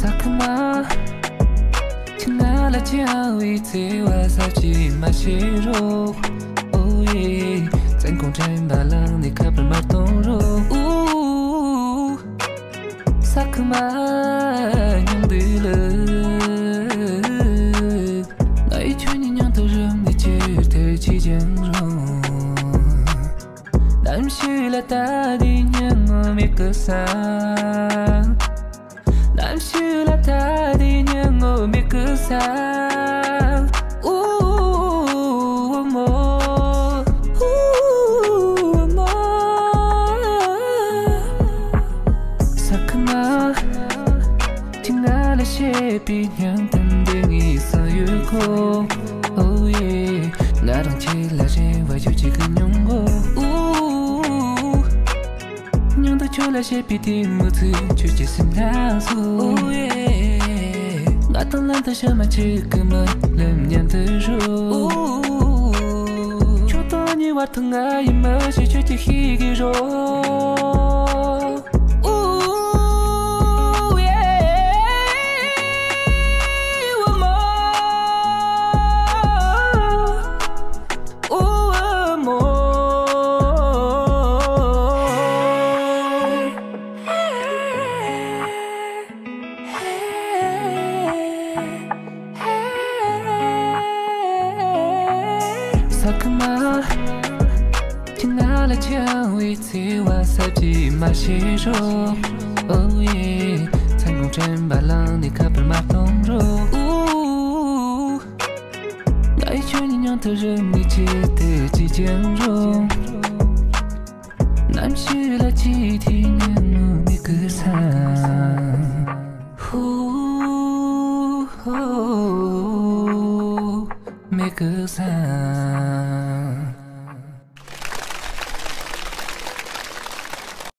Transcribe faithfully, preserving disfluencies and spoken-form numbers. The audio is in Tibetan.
ས་ཁུ་མ། ཁྱི་ང་ལ་ཅང་བའི་བརྩེ་བ་ཟབ་ཅིག་མ་བྱེད་རོགས། ཨོ་ཡེ། བཙན་གོང་དྲན་པ་ལངས་ནས་ཁ་པར་མ་གཏོང་རོགས། ཨུ། ས་ཁུ་མ། སྙིང་འདུག་ལ། ང་ཡི་ཁྱོད་གཉིས་མཉམ་དུ་རུབ་ནས་ཅིར་ཐལ་ཅིག་ཀྱང་རུང་། གནམ་གཤིས་ལ་ལྟ་དུས་སྙན་ངོ་མིག་གི་ས། གནམ་གཤིས་ལ་ལྟ་དུས་སྙན་ངོ་མིག་གི་ས། ཨུ་མོ། ཨུ་མོ། ས་ཁུ་མ། ཁྱི་ང་ལ་བཤད་པའི་སྙིང་གཏམ་འདི་ངའི་བསམ་ཡུལ་གོ། ཨོ་ཡེ། ང་རང་ཁྱེད་ལ་རེ་བ་ཡོད་ཅིག་གི་མྱོང་གོ། ཨུ། སྙིང་དུ་ཁྱོད་ལ་བཤད་པའི་དེ་མི་ཚུགས་ཁྱོད་ཀྱི་སེམས་ལ་སོ། ཨོ་ཡེ། ང་དང་ལམ་དུ་ཞག་མ་གཅིག་གི་མ་ལམ་མཉམ་དུ་རུ། ཨུ། ཁྱོད་དང་གཉིས་བར་དུ་ང་ཡི་མི་ཞིག་ཁྱོད་ཀྱིས་ཤེས་ཀྱི་རོགས། ཨུ་ཡེ། ཨུ་མོ། ཨུ་མོ། ས་ཁུ་མ། ཁྱི་ང་ལ་ཅང་བའི་བརྩེ་བ་ཟབ་ཅིག་མ་བྱེད་རོགས། ཨོ་ཡེ། མཚན་གུང་དྲན་པ་ལངས་ནས་ཁ་པར་མ་གཏོང་རོགས། ཨུ། ང་ཡི་ཁྱོད་གཉིས་མཉམ་དུ་རུབ་ནས་ཅིར་ཐལ་ཅིག་ཀྱང་རུང་། གནམ་གཤིས་ལ་ཅིག་ཐིག་ཉིན་མོ་མིག་གི་ས། ཧུ། ཧུ། མིག་གི་ས།